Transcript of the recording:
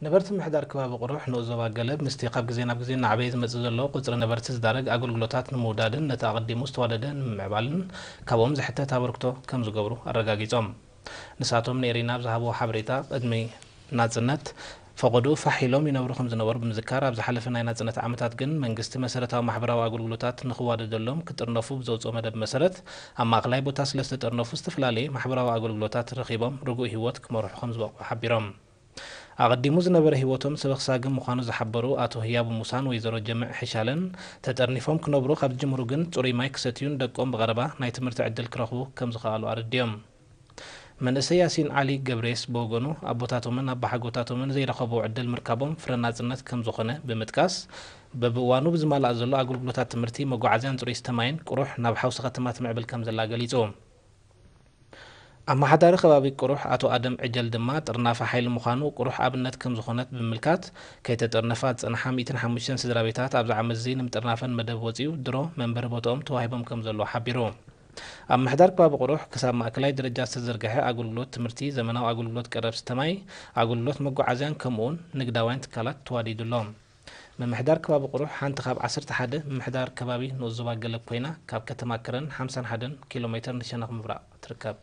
ነበርቲ ምሕዳር ከባቢ ቁሩሕ ንኡስ ዞባ ገለብ ምስቲ ካብ ግዜ ናብ ግዜ እናዓበየ ዝመጽእ ዘሎ ቁጽሪ ነበርቲ ዝዳረግ ኣገልግሎታት ንምውዳድን ነቲ ኣቐዲሙ ዝተዋደደ ንምምዕባልን ካብኦም ዝሕተት ኣበርክቶ ከም ዝገብሩ ኣረጋጊጾም። ንሳቶም ንኤሪና ኣብ ዝሃብዎ ሓበሬታ፣ ቅድሚ ናጽነት ፈቐድኡ ፋሕ ኢሎም ይነብሩ ከም ዝነበሩ ብምዝካር፣ ኣብ ዝሓለፈ ናይ ናጽነት ዓመታት ግን መንግስቲ መሰረታዊ ማሕበራዊ ኣገልግሎታት ንኽዋደደሎም ክጥርነፉ ብዘውጽኦ መደብ መሰረት፣ ኣብ ማእከላይ ቦታ ስለ ዝተጠርነፉ ዝተፈላለየ ማሕበራዊ ኣገልግሎታት ረኺቦም ርጉእ ህይወት ክመርሑ ከም ዝበቕዑ ሓቢሮም። ኣቐዲሙ ዝነበረ ህይወቶም ሰበኽ ሳግም ምዃኑ ዝሓበሩ ኣቶ ህያቡ ሙሳን ወይዘሮ ጀምዕ ሕሻለን፣ ተጠርኒፎም ክነብሩ ካብ ዝጅምሩ ግን ጽሩይ ማይ ክሰትዩን ደቆም ብቐረባ ናይ ትምህርቲ ዕድል ክረኽቡ ከም ዝኸኣሉ ኣረዲኦም። መንእሰይ ያሲን ዓሊ ገብሬስ ብወገኑ፣ ኣቦታቶምን ኣባሓጎታቶምን ዘይረኸብዎ ዕድል ምርካቦም ፍረ ናጽነት ከም ዝኾነ ብምጥቃስ፣ በብእዋኑ ብዝማላእ ዘሎ ኣገልግሎታት ትምህርቲ፣ መጓዓዝያን ጽሩይ ስተ ማይን ቁሩሕ ናብ ሓውሲ ከተማ ትምዕብል ከም ዘላ ገሊጹ። ኣመሓዳሪ ከባቢ ቁሩሕ ኣቶ ኣደም ዕጀል ድማ፣ ጥርናፈ ሓይሊ ምዃኑ ቁሩሕ ኣብነት ከም ዝኾነት ብምምልካት፣ ከይተጠርነፋ ዝጸንሓ ሚእትን ሓሙሽተን ስድራ ቤታት ኣብዚ ዓመት እዚ ንምጥርናፈን መደብ ወጺኡ ድሮ መንበሪ ቦታኦም ተዋሂቦም ከም ዘለዉ ሓቢሩ። ኣብ ምሕዳር ከባቢ ቁሩሕ ክሳብ ማእከላይ ደረጃ ዝተዘርግሐ ኣገልግሎት ትምህርቲ፣ ዘመናዊ ኣገልግሎት ቀረብ ስተ ማይ፣ ኣገልግሎት መጓዓዝያን ከምኡውን ንግዳውያን ትካላት ተዋዲዱ ኣሎ። ምምሕዳር ከባቢ ቁሩሕ ሓንቲ ካብ ዓሰርተ ሓደ ምምሕዳር ከባቢ ንኡስ ዞባ ገለብ ኮይና፣ ካብ ከተማ ከረን ሓምሳን ሓደን ኪሎ ሜተር ንሸነኽ ምብራቕ ትርከብ።